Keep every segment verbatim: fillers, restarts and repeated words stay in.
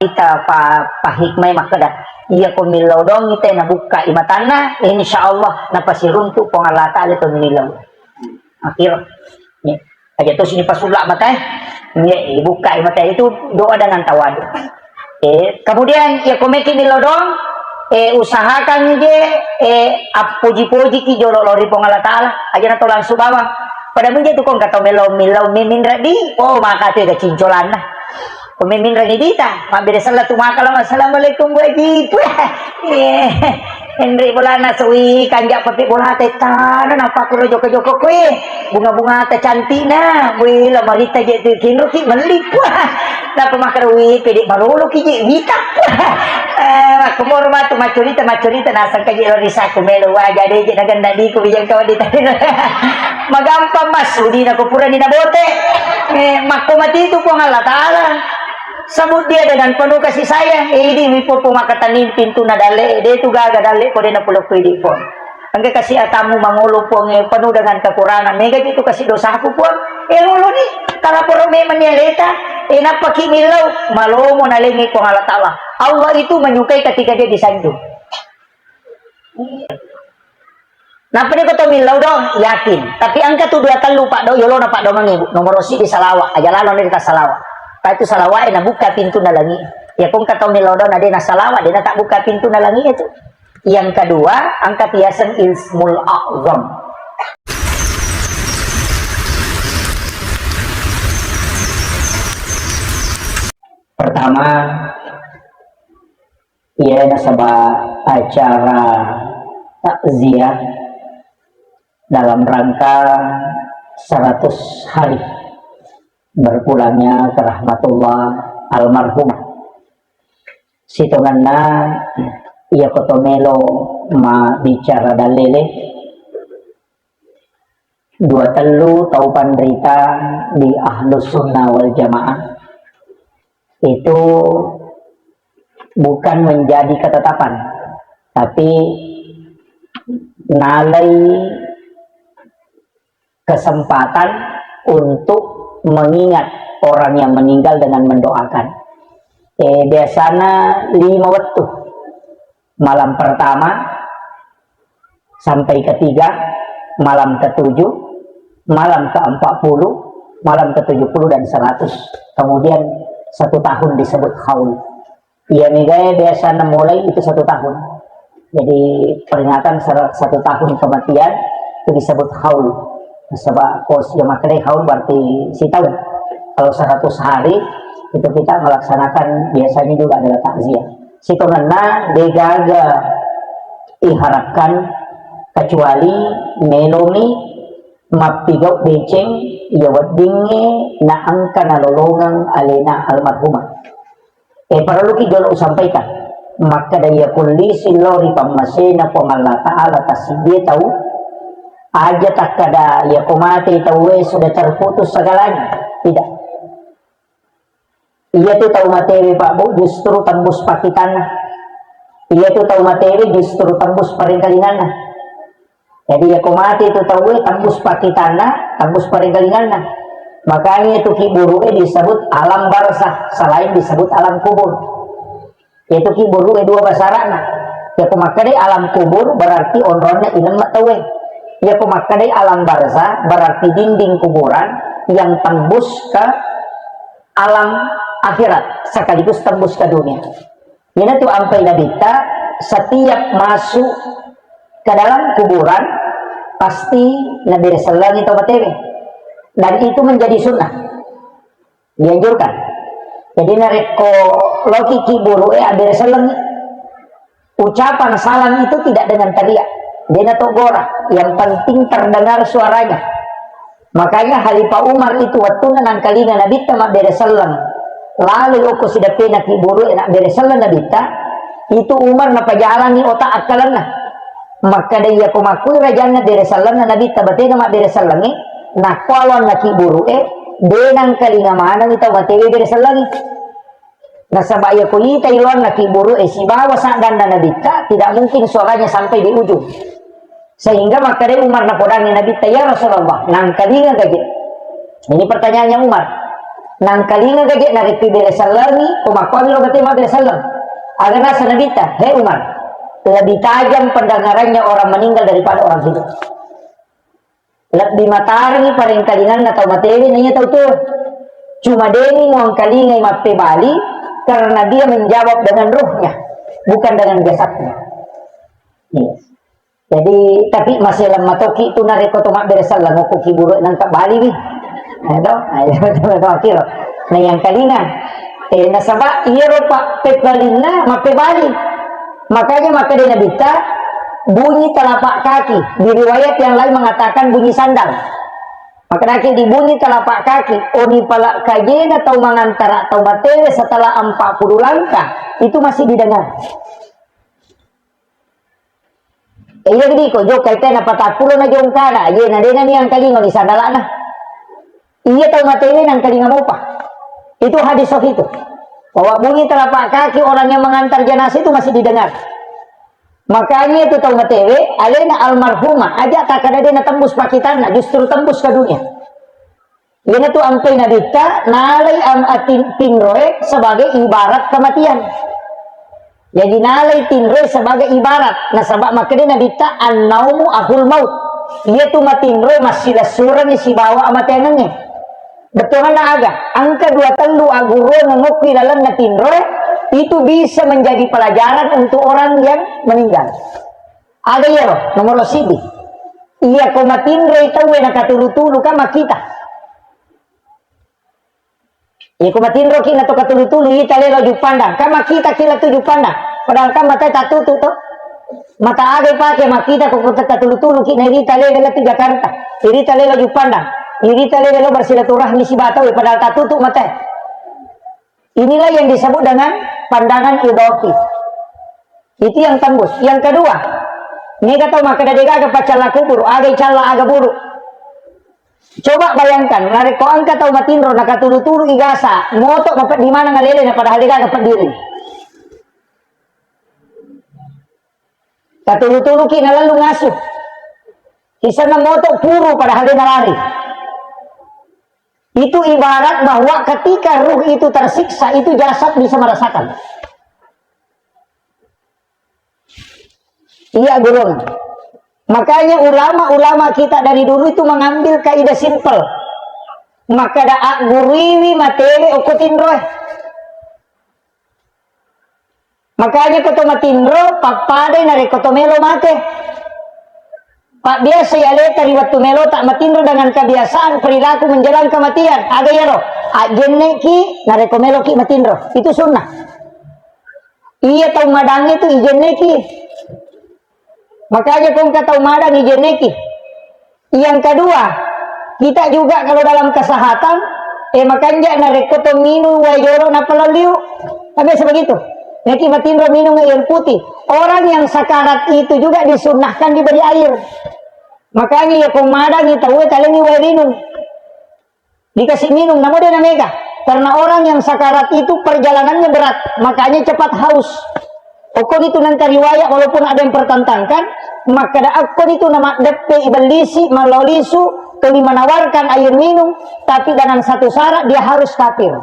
Ita pa-, pahikmai makkeda, iya ko millau doang ita nabukka i matanna, insya Allah napasiruntu Puang Allah Ta'ala to millau. Akhir. Aja terus ini pasulla mata, eh. Iya, bukka i mata itu doa dengan tawadu. Eh, kemudian, ya, ko meki millau doang, eh, usahakan je, eh, appoji-poji ki jolo lao ri Puang Allah Ta'ala, aja na to langsung bawang. Pada menje tu kong kata millau, millau mimin redi, oh, maka tu ga cincolanna. Ko mimin redi dita, mabbere sella tu maka lao, "Assalamualaikum, Bu Haji." Eh, enre bolana sui, kanja papi bola tana, napa kuro joko-joko kue. Bunga-bunga ta cantikna, wih, lamarita je tu kinro ki melli. Wah, napa makkeda, wih, pede malolo ki je wita. Eh, makkumoro matu maccurita, maccurita, nasang ka je lo risaku melo waja de je naganna diku bijang kawan di tadi. Magampang mas, udi na ko purani na bote. Eh, makko mati tu Puang Allah Ta'ala. Sebut dia dengan penuh kasih sayang. Eh, idi mi popo makatanin pintu na dalle, de tu gaga dalle ko de na pulo ko idi pon. Engka kasi atammu mangolo, Puang, eh, penuh dengan kekurangan. Mega itu kasi dosaku, Puang. Eh, lolo ni, talaporo memang ni aleta. Eh, napaki millau, malomo nalengi Puang Allah Ta'ala. Allah itu menyukai ketika dia disanjung. Nappa ni ko to millau do, yakin. Tapi engka tu dua tellu paddo, yolona paddo mangi, nomor si di salawa, aja lalo ni ta salawa. Tapi tu salawa e nabuka pintu na langi. Ya kong ka to millau do, na de na salawa, de na tak buka pintu na langi itu. Yang kedua, angka tiaseng ismul a'zam. Pertama, iya nasaba acara takziah dalam rangka seratus hari berpulangnya ke rahmatullah almarhumah. Sitongenna iya koto melo ma bicara dalele, dua tellu tau panrita di Ahlus Sunnah wal Jamaah itu bukan menjadi ketetapan, tapi nalai kesempatan untuk mengingat orang yang meninggal dengan mendoakan. Eh, biasanya lima waktu. Malam pertama sampai ketiga, malam ketujuh, malam keempat puluh, malam ketujuh puluh dan seratus. Kemudian satu tahun disebut haul. Iya megae biasa mulai itu satu tahun. Jadi peringatan ser-, satu tahun kematian itu disebut haul. Sebab kos yang makanya haul berarti setahun. Kalau seratus hari itu kita melaksanakan biasanya juga adalah takziah. Sitongenna degaga iharapkan kecuali melomi mappigau deceng iya weddingnge naengka nalolongeng alena almarhumah. Eh, parelluki jolo usampaikan. Makkeda iya kullisi lao ri pammasena Puang Allah Ta'ala tassiddie tau, aja takkeda iya ko mate tauwe sudah terputus segalanya. Tidak. Iya tu tau matewe, Pak Bu, justru tembus pakitanna. Iya tu tau matewe justru tembus parengkalinganna. Jadi, iya ko mate tu tauwe, tembus pakitanna, tembus parengkalinganna. Makanya itu kiburu'e disebut alam barzah, selain disebut alam kubur. Itu kiburu'e dua basarana. Iya ko makkeda alam kubur berarti onronna ilemma tauwe. Iya ko makkeda alam barzah berarti dinding kuburan yang tembus ke alam akhirat sekaligus tembus ke dunia. Iyanatu ampai Nabitta, setiap masuk ke dalam kuburan pasti nabere sellengi tau matewe. Dan itu menjadi sunnah. Dianjurkan. Jadi narekko loki kiburu'e abbere sellengi. Ucapan salam itu tidak dengan teriak. Dena to gora. Yang penting terdengar suaranya. Makanya Khalifah Umar itu wettunna nangkalinga Nabitta mabbere selleng, laloi okko sideppena kiburu'e nabbere selleng Nabitta, itu Umar napajalangi otak akkalenna. Makkeda iya ko makkui rajanna bere sellenna Nabitta batena mabbere sellengnge, nakko aloanna kiburu'e, de nangkalinga manengi tau matewe bere sellengnge. Nasaba iya ko itai loanna kiburu'e sibawa saddanna Nabitta, tidak mungkin suaranya sampai di ujung. Sehingga makkeda Umar napodangi Nabitta, "Ya Rasulullah, nangkalinga gaje." Ini pertanyaannya Umar. Nangkalinga gaje nareppi bere sellengi, ko makkuami lo mate mabbere selleng. Aga nasa Nabitta, "He Umar, lebih tajam pendengarannya orang meninggal daripada orang hidup." Lebbi matarengngi parengkalinganna tau matewe naiya tau tuo. Cuma deni muangkalingai mappebali karena dia menjawab dengan ruhnya, bukan dengan jasadnya. Iya. Jadi, tapi masih lemah toki tu narekko to mabbere selleng okko kiburu nangka bali wi. Nah, to? Nah, itu akhir. Nah, yang kalinga. Eh, nasaba iyaro pa pebbalinna mappebali. Makanya makkeda Nabitta, bunyi telapak kaki. Di riwayat yang lain mengatakan bunyi sandal. Makkedaki di bunyi telapak kaki, oni pala kajena tau mangantara tau matewe setelah empat puluh langkah, itu masih didengar. Eh, iya gedi ko jokka tena patappulo na jongkana, ye na dena ni angkalinga di sandalana. Iya tau matewe nangkalinga mopa. Itu hadis sahih itu. Bahwa bunyi telapak kaki orang yang mengantar jenazah itu masih didengar. Makanya itu tau matewe, alena almarhumah, aja takkada dena tembus pakitanna, justru tembus ke dunia. Iyanatu ampai Nabitta nalai am-, atin-, tinroe sebagai ibarat kematian. Jadi nalai tinroe sebagai ibarat. Nasaba makkeda Nabitta, "An-naumu akhul maut." Iyatu matinroe massilessurengngi sibawa amateangengnge. Bettuanna aga? Engka dua tellu agguruang ngokki lalenna tinroe, itu bisa menjadi pelajaran untuk orang yang meninggal. Aga iyaro? Nomoro siji. Iya ko matinroi tauwe nakatulu-tulu kan makkita. Iya ko matinroki na to katulu-tulu, ita lelo juppandang. Kan makkita ki la tu juppandang. Padahal kan mata tatutu to. Mata aga ipake makkita ko kota katulu-tulu ki na irita lelo la tu Jakarta. Irita lelo juppandang. Irita lelo bersilaturahmi sibatau padahal tatutu mata. Inilah yang disebut dengan pandangan idafi. Itu yang tembus. Yang kedua, mega tau makkeda degaga paccalla kuburu, aga icalla aga buru. Coba bayangkan, narekko engka tau matinro nakatulu-tulu igasa, moto mapeddi maneng alele na padahal degaga peddiri. Katulu-tuluki nalalu ngasu. Isenna moto puru padahal de nalari. Itu ibarat bahwa ketika ruh itu tersiksa, itu jasad bisa merasakan. Iya, gurung. Makanya ulama-ulama kita dari dulu itu mengambil kaidah simpel. Makkeda agguruiwi matewe okko tinroe. Makanya ko to matinro, pappadai narekko to melo mate. Pabbiasai aleta ri wettu melota matinro dengan kebiasaan perilaku menjelang kematian. Aga iyaro? Ajjenneki narekko meloki matinro. Itu sunnah. Iya tau madangnge tu ijenneki. Makanya ko engka tau madang ijenneki. Yang kedua, kita juga kalau dalam kesehatan, eh, makanja narekko to minum wae jolo nappa lao liu. Kan biasa begitu. Naki matinro minum air putih. Orang yang sakarat itu juga disunnahkan diberi air. Makanya ya ko madangi tau talengi wae minum. Dikasih minum, namo de namega. Karena orang yang sakarat itu perjalanannya berat, makanya cepat haus. Okkoni tu nengka riwayat, walaupun ada yang pertentangkan, makkeda okkoni tu namaddeppe ibellisi, malolisu, tuli menawarkan air minum, tapi dengan satu syarat, dia harus kafir.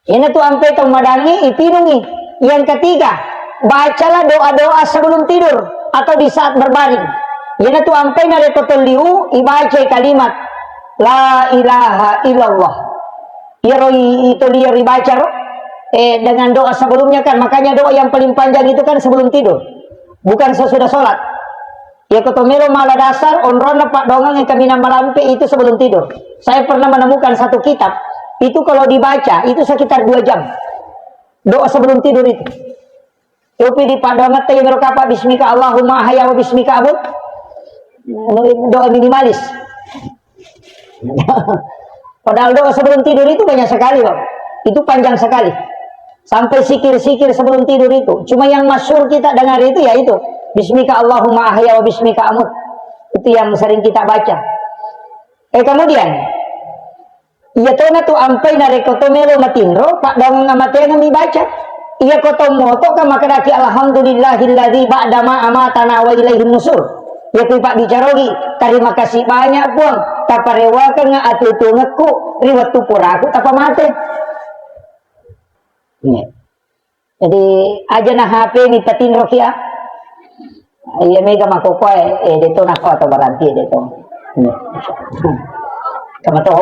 Iyanatu ampe tau madangi ipinungi. Yang ketiga, bacalah doa-doa sebelum tidur atau di saat berbaring. Iyanatu ampe narekko tolliu ibacai kalimat la ilaha illallah. Iyaro i-, itolliu ribacaro, eh, dengan doa sebelumnya kan, makanya doa yang paling panjang itu kan sebelum tidur, bukan sesudah sholat. Iya, ko to melo mala dasar, onronna paddoangeng kaminang malampe itu sebelum tidur. Saya pernah menemukan satu kitab, itu kalau dibaca, itu sekitar dua jam. Doa sebelum tidur itu. Tapi di paddoangetta iya mero kapa, "Bismika Allahumma ahya wa bismika amut." Doa minimalis. Padahal doa sebelum tidur itu banyak sekali, Pak. Itu panjang sekali. Sampai sikir-sikir sebelum tidur itu. Cuma yang masyhur kita dengar itu, ya itu. "Bismika Allahumma ahya wa bismika amut." Itu yang sering kita baca. Eh, kemudian, iya tona tu ampai narekko to melo matinro, paddoangeng amateangeng dibaca. Iya ko to moto kan makkedaki, "Alhamdulillahilladzi ba'dama amatana wa ilaihin nusur." Iya ku pabbicarogi, terima kasih banyak Puang, taparewakengnga atuo-tuongekku ri wettu puraku tapamate. Iya. Jadi, aja na H P ni patinroki, ah. Iya mega makokoe, eh, deto nako atau baranti deto. Iya. Sama to.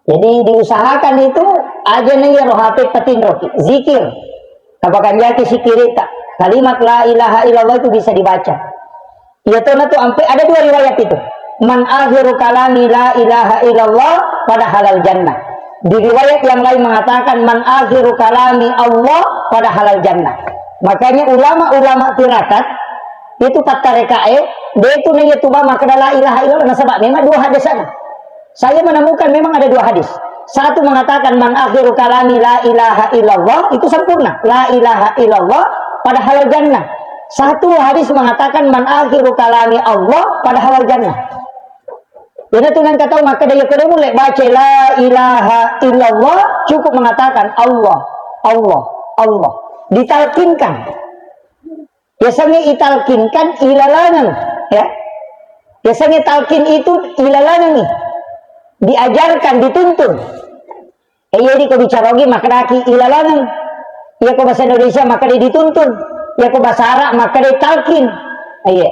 Jadi, diusahakan itu aja na iyaro H P patinroki. Zikir. Tapakanjaki sikirita. Kalimat la ilaha illallah itu bisa dibaca. Iya tona tu ampe ada dua riwayat itu. Man akhiru kalami la ilaha illallah pada halal jannah. Di riwayat yang lain mengatakan man akhiru kalami Allah pada halal jannah. Makanya ulama-ulama tirakat itu pattarekae, de tu naiya tu ba makkeda la ilaha illallah nasaba memang dua hadis sana. Saya menemukan memang ada dua hadis. Satu mengatakan man akhiru kalami la ilaha illallah, itu sempurna. La ilaha illallah pada halal jannah. Satu hadis mengatakan man akhiru kalami Allah pada halal jannah. Jadi tu nang kata makkeda iya kode mulle baca la ilaha illallah, cukup mengatakan Allah, Allah, Allah. Ditalkinkan. Biasanya italkinkan ilalangeng, ya. Biasanya talkin itu ilalangengi. Diajarkan, dituntun. Eh, jadi ko bicara ogi makkedaki ilalangeng. Iya ko bahasa Indonesia makkeda dituntun. Iya ko bahasa Arab makkeda talkin. Iya.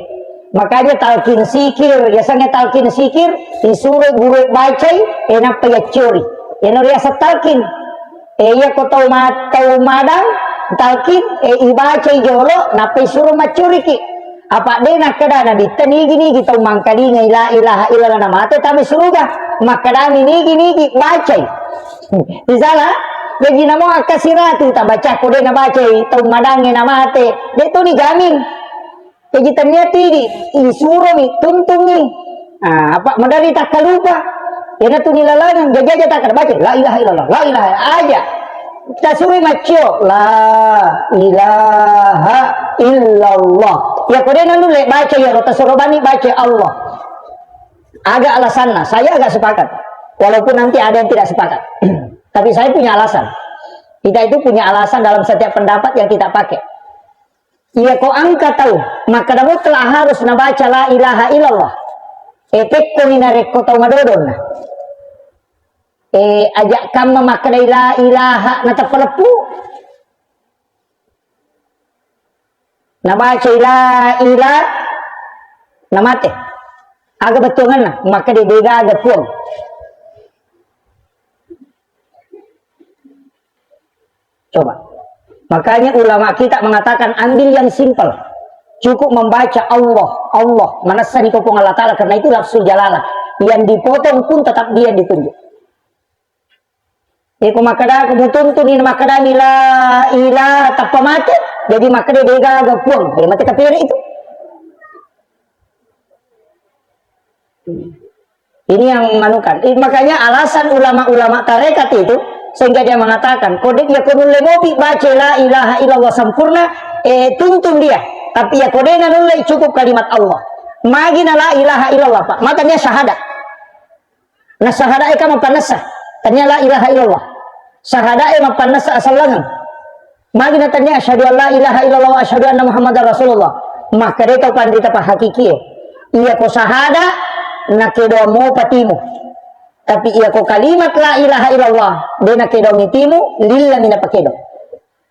Makanya talkin sikir, biasanya talkin sikir, disuruh guru bacai, eh, nappa yaccori. Iya no riaseng talkin. Eh, iya ko tau ma-, tau madang, talkin, eh, ibacai jolo, nappa isuro maccuriki. Apa de nakkeda Nabitta nigi-nigi tau mangkalingai la ilaha illallah namate tama suruga. Makkedami nigi-nigi bacai. Misalnya, jadi namo akkasiratu tabaca ko de nabacai tau madangnge namate. De toni jamin. Jaji tennia tidi, isuromi, tuntungi. Ah, apa madari takkalupa. Ena tu nilalangeng, jaji aja takkada baca, la ilaha illallah, la ilaha aja. Tasuri maccio, la ilaha illallah. Ya kode nanulle baca ya, tasuro bani baca Allah. Ada alasannya, saya agak sepakat. Walaupun nanti ada yang tidak sepakat. Tapi saya punya alasan. Kita itu punya alasan dalam setiap pendapat yang kita pakai. Iya ko engka tau makkeda mutlak harus nabaca la ilaha illallah. E, pekkoni narekko tau madodonna. E, aja kamma makkedai la ilaha nateppa leppu. Nabacai la ila namate. Aga bettuanganna? Makkeda degaga puang. Coba. Makanya ulama kita mengatakan ambil yang simpel. Cukup membaca Allah, Allah. Manessani ko Puang Allah Ta'ala karena itu lafzul jalalah. Yang dipotong pun tetap dia yang ditunjuk. Iko makkeda ko mutuntuni makkedani la ilaha tappa mate. Jadi makkeda degaga puang. Jadi mate kapere itu. Ini yang manukan. Eh, makanya alasan ulama-ulama tarekat itu, sehingga dia mengatakan, ko de-, ya ko nulle mopi baca la ilaha illallah sempurna, eh, tuntun dia. Tapi ya ko de nanulle cukup kalimat Allah. Magi na la ilaha illallah, Pak. Matanya syahadat. Nah, syahadat e kan mapannessa. Tanya la ilaha illallah. Syahadat e mapannessa asallangeng. Magi natanya asyhadu an la ilaha illallah wa asyhadu anna Muhammadar Rasulullah. Maka de tau panrita pa hakiki e. Iya ko sahada nakedo mo patimu. Tapi iya ko kalimat la ilaha illallah de nakedo mitimu lilla mina pakedo.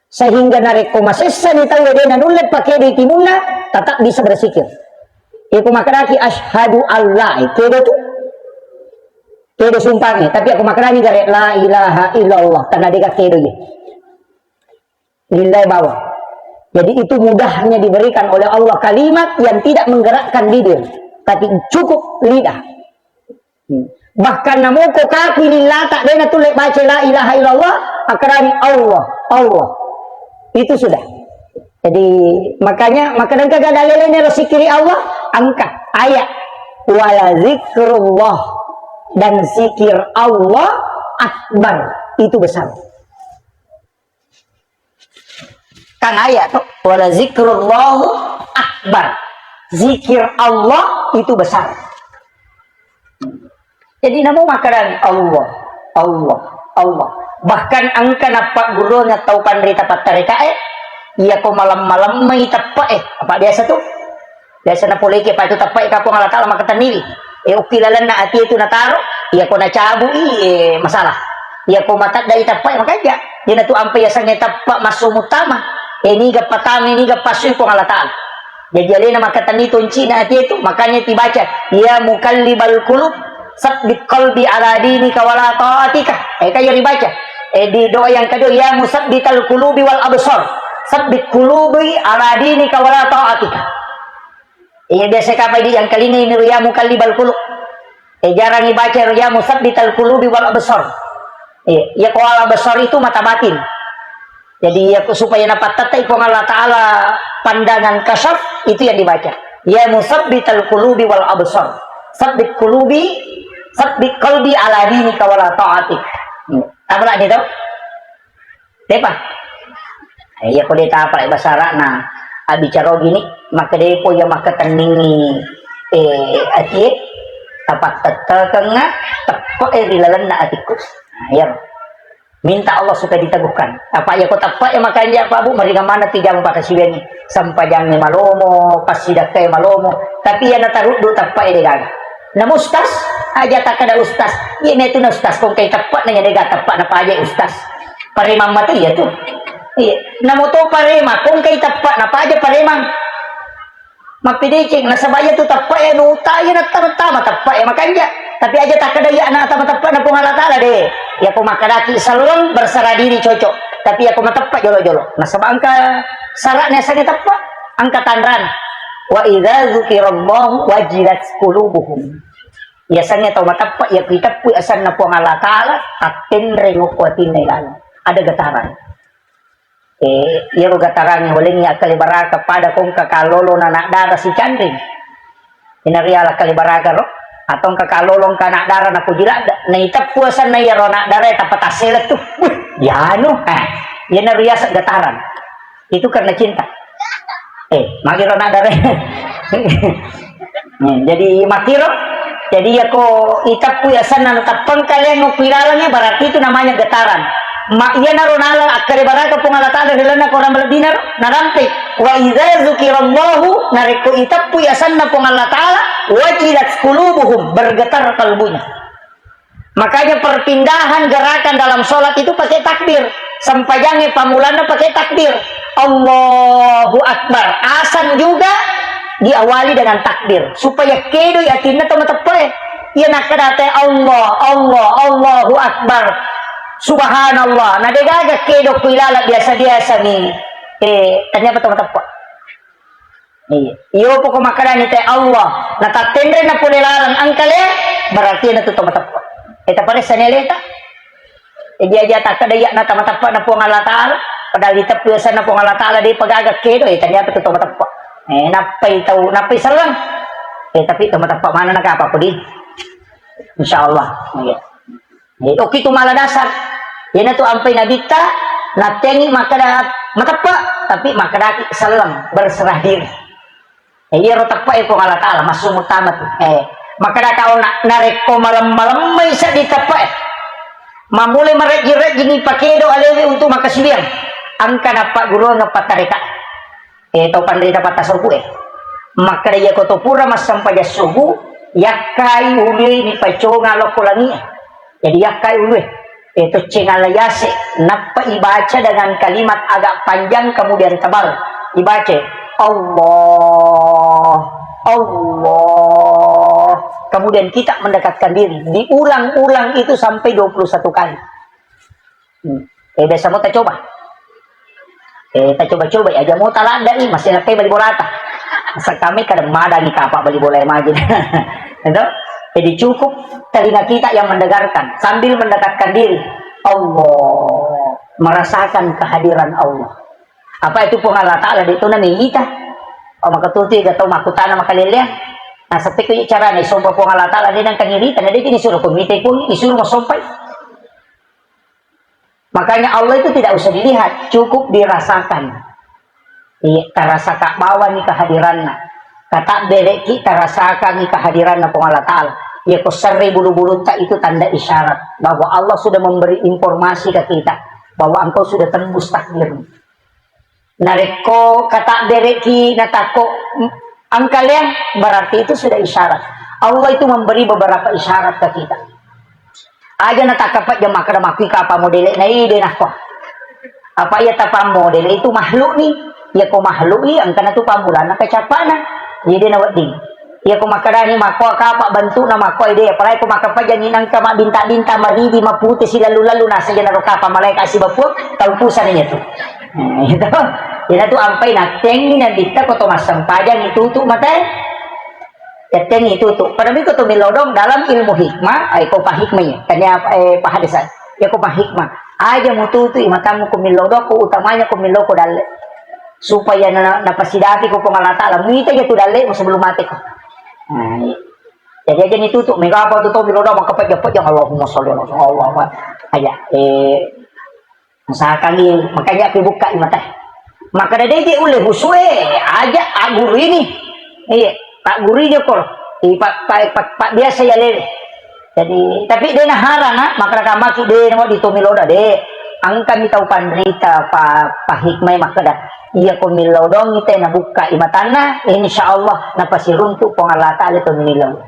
Sehingga narekko masessani tau de nanulle pakedo timunna tetap bisa bersikir. Iko makaraki asyhadu alla kedo tu. Kedo sumpange, tapi aku makarani gare la ilaha illallah, tanah dega kedo ye. Lillahi bawang. Jadi itu mudahnya diberikan oleh Allah kalimat yang tidak menggerakkan bibir, tapi cukup lidah. Hmm. Bahkan namoko kapi lillata, dena tulle baca la ilaha illallah, akarani Allah, Allah. Itu sudah. Jadi makanya, maka dan kagak dalilnya lo sikiri Allah, angkat ayat. Wala zikrullah, dan zikir Allah akbar, itu besar. Kan ayat tuh, wala zikrullahu akbar. Zikir Allah itu besar. Jadi namo makanan Allah, Allah, Allah. Bahkan angka nappa guruna tau panrita pattarekae, Iya ko malem-malemmai teppe'e, apa biasa tu? Biasa napoleke pa itu teppe'e ka Puang Allah Ta'ala makkatenniwi. E, okki lalenna atie tu nataro, iya ko nacabui, e, masalah. Iya ko mateddai teppe'e, makanja. Iyana tu ampe yasengnge teppe' massu muttama. E, niga patama, niga passui Puang Allah Ta'ala. Jaji alena makkatenni toncina atie tu, makanya dibaca, "Ya muqallibal qulub, sabbit qalbi ala dinika wala ta'atika." E, kaya ribaca. E, di doa yang kedua, "Ya musabbital qulubi wal absar, sabbit qulubi ala dinika wala ta'atika." Iya, biasa kapa di yang kali ini, "Ya muqallibal qulub." E, jarang dibaca, "Ya musabbital qulubi wal absar." Iya, iya, ko al absar itu mata batin. Jadi, iya, ko supaya napattettai Puang Allah Ta'ala pandangan kasyaf, itu yang dibaca. "Ya musabbital qulubi wal absar, sabbit qulubi, sabbit qalbi ala dinika wala ta'atik." Hmm. Apa lagi tu? Depa? E, iya, ko de' tapa bahasa Arabna. Abbicara gini, maka depo iya makkatenningi, e, atie, tapattettekengnga, teppe'e ri lalenna atikku. Nah, iya. Minta Allah supaya diteguhkan. Apa iya ko teppe'e makanja, Pak Bu, meringan mana tu jama pakkasiwiangngi. Sempajangnge malomo, passidakkae malomo. Tapi iya nataruddu teppe'e degaga. Namu ustas, aja takkada ustas. Iya, metu na ustas, kongkai teppe'na iya dega teppe'na paja ustas. Paremang matu iya tu. Iya. Namo to paremang, kongkai teppe'na paja paremang. Mappedeceng, nasaba iya tu teppe'e nuta, iya nattama-tama teppe'e makanja. Tapi aja takkada iya na tama teppe'na Puang Allah Ta'ala de'. Iya ko makkadaki selleng, berserah diri, cocok. Tapi iya ko mateppe' jolo-jolo. Nasaba engka syaratna yasengnge teppe', engka tanrana. "Wa idza dzukirallahu wajilat qulubuhum." Yasengnge tau mateppe', iya ko iteppui asenna Puang Allah Ta'ala, tattenreng okko atinna ilaleng. Ada getaran. E, iyaro gatarangnge walengngi akkalebaraka pada ko engka kallolo na anak dara sicanring. Ina riala akkalebaraka ro, atau engka kallolo engka anak dara napoji ladde. Na iteppu asenna iyaro anak dara tappa tassele tu. Wih, yanu. Eh, iyana riaseng gataran. Itu karena cinta. Eh, magi ro anak dara. Hmm, jadi makkiro, jadi iya ko iteppu asenna nateppeng kalian okko ilalengnge, berarti itu namanya getaran. Ma, iyanaro nala akkalebaraka Puang Allah Ta'ala ri lalenna Quran malebbina ro, narampe, "Wa idza dzukirallahu," narekko iteppu asenna Puang Allah Ta'ala, "wajilat qulubuhum," bergetar kalbunya. Makanya perpindahan gerakan dalam sholat itu pakai takbir. Sempajangnge pammulanna pakai takbir. Allahu Akbar. Azan juga diawali dengan takbir. Supaya kedoi atinna tau mateppe'e. Iya nakkeda te Allah, Allah, Allahu Akbar. Subhanallah. Na degaga kedo ku ilala biasa-biasa ni. Eh, ternyata tau mateppe'. Iya. Iyo poko makkedani te Allah, natattenre na pole laleng engkale, berarti na tu to mateppe'. E, taparessa ni aleta. E, dia-dia takkeda iya na tau mateppe' na Puang Allah Ta'ala, padahal diteppu asenna Puang Allah Ta'ala, de' pagaga kedo, e, ternyata tu to mateppe'. E, nappai tau, nappai selleng. E, tapi to mateppe' mana na apa pudi? Insya Allah. Iya. Eh, okki tu mala dasar. Iyanatu ampai nabitta, nattengi makkeda mateppe', tapi makkedaki selleng, berserah diri. Eh, iyaro teppe'e Puang Allah Ta'ala, massu muttama tu. Eh, makkeda kaona, narekko malem-malemmai seddi teppe'e. Mammulai marejjing-rejjingngi pakedo alewe untuk makkasiwiang. Engka nappagguruang pattareka. Eh, tau panrita patta subuh, eh. Makkeda iyako to pura massempajang subuh, yakkai ulue nipaconga lokko langi. Jadi yakkai ulue. Eh, tocceng ala yase, nappa ibaca dengan kalimat agak panjang kemudian tebal. Ibaca, "Allah, Allah." Kemudian kita mendekatkan diri. Diulang-ulang itu sampai dua puluh satu kali. Hmm. Eh, biasa mo tacoba. Eh, tacoba-coba, aja mo taladde'i, masih nappai bali bolata. Masa kami kadang madangi kapa bali bola yang maju. Itu. Jadi cukup telinga kita yang mendengarkan sambil mendekatkan diri. Allah, merasakan kehadiran Allah. Apa itu Puang Allah Ta'ala di tuna mita. Oh, maka tuti gak tau makutana makaleleang. Nah, seperti itu caranya, sompa Puang Allah Ta'ala, dia nang kangirita, nah, dia jadi suruh komite pun, disuruh mau sompai. Makanya Allah itu tidak usah dilihat, cukup dirasakan. Iya, tarasaka bawani kehadiranna. Kata bereki tarasakangi kehadiranna Puang Allah Ta'ala. Iya, ko serre bulu-bulutta itu tanda isyarat bahwa Allah sudah memberi informasi ke kita bahwa engkau sudah tembus takdirmu. Narekko katabbereki natakko angkaleang, berarti itu sudah isyarat. Allah itu memberi beberapa isyarat ke kita. Aja natakkappajang makkeda makkui kapa modele na ide nakko. Apa iya tapa modele itu makhluk ni. Iya ko makhluk ni angkana tu pamulana kecappana. Jadi na wedding. Iya ko makkedani makko kapa bentukna makko ide, apalagi ko makkapajang ni nangka mabinta-binta maridi mapute silalu-lalu nasa jana ro kapa malaika sibapuang tau pusana iya tu. Nah, itu. Ina tu ampai nattengi nabitta ko to massempajang itu tu matae. Yattengi itu tu. Pada miko to milodong dalam ilmu hikmah, ai ko pa hikmah ya. Tanya eh pa hadesan. Ya ko pa hikmah. Aja mututu imatammu ko milodong ko utamanya ko miloko dalle. Supaya na, na pasidati ko Puang Allah Taala. Muita ja tu dalle sebelum mate ko. Nah, iya. Jadi aja ni tutup mega apa tu to milodong maka pajak-pajak Allahumma sholli ala Allahumma. Aja eh Usahakan i, makanya aku buka i mata. Maka dede je ule husue aja aguru ini. Iya, pak guru ini kor. I pak pak pak pak biasa ya lele. Jadi tapi dia naharana maka kamaki de no di tomiloda de. Angka mi tau panrita pa pa hikmai makkeda. Iya ko milodong ite na buka i matanna, insya Allah na pasiruntu Puang Allah Taala to milodong.